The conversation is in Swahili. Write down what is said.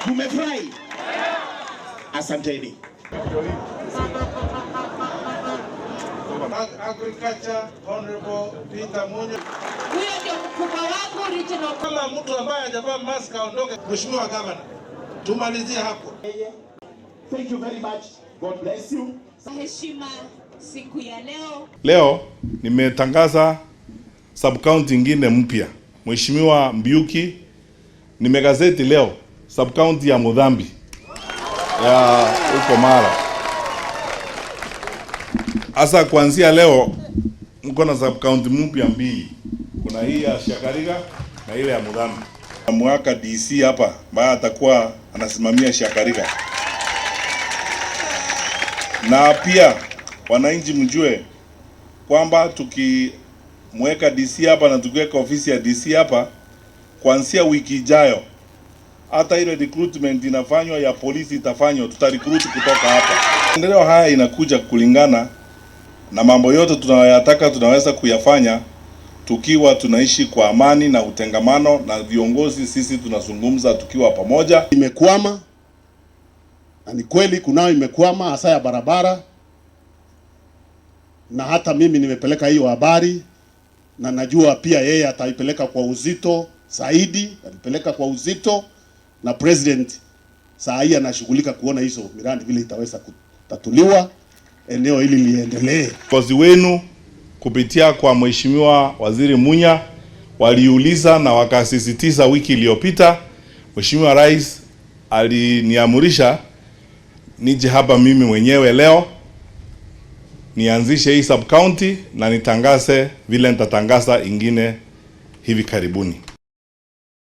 Mumefurahi? Asanteni. Agriculture, Honorable Peter Munya. Huyo ndio mkubwa wangu regional. Kama mtu ambaye hajavaa mask aondoke. Mheshimiwa Governor, tumalizie hapo. Thank you very much. God bless you. Heshima siku ya leo. Leo nimetangaza sub county ingine mpya. Mheshimiwa Mbiuki, nimegazeti leo sub county ya Mudhambi ya huko Mara. Sasa kuanzia leo mko na sub county mpya mbili, kuna hii ya Shakariga na ile ya Mudhambi. Mwaka DC hapa ambaye atakuwa anasimamia Shakariga, na pia wananchi mjue kwamba tukimweka DC hapa na tukiweka ofisi ya DC hapa, kuanzia wiki ijayo hata ile recruitment inafanywa ya polisi itafanywa, tutarecruit kutoka hapa. Maendeleo haya inakuja kulingana na mambo yote tunayoyataka tunaweza kuyafanya tukiwa tunaishi kwa amani na utengamano, na viongozi sisi tunazungumza tukiwa pamoja. Imekwama na ni kweli kunao imekwama, hasa ya barabara, na hata mimi nimepeleka hiyo habari, na najua pia yeye ataipeleka kwa uzito zaidi, ataipeleka kwa uzito, na president saa hii anashughulika kuona hizo miradi vile itaweza kutatuliwa, eneo hili liendelee. Viongozi wenu kupitia kwa Mheshimiwa Waziri Munya waliuliza na wakasisitiza wiki iliyopita. Mheshimiwa Rais aliniamurisha nije hapa mimi mwenyewe leo nianzishe hii sub county na nitangaze vile nitatangaza ingine hivi karibuni.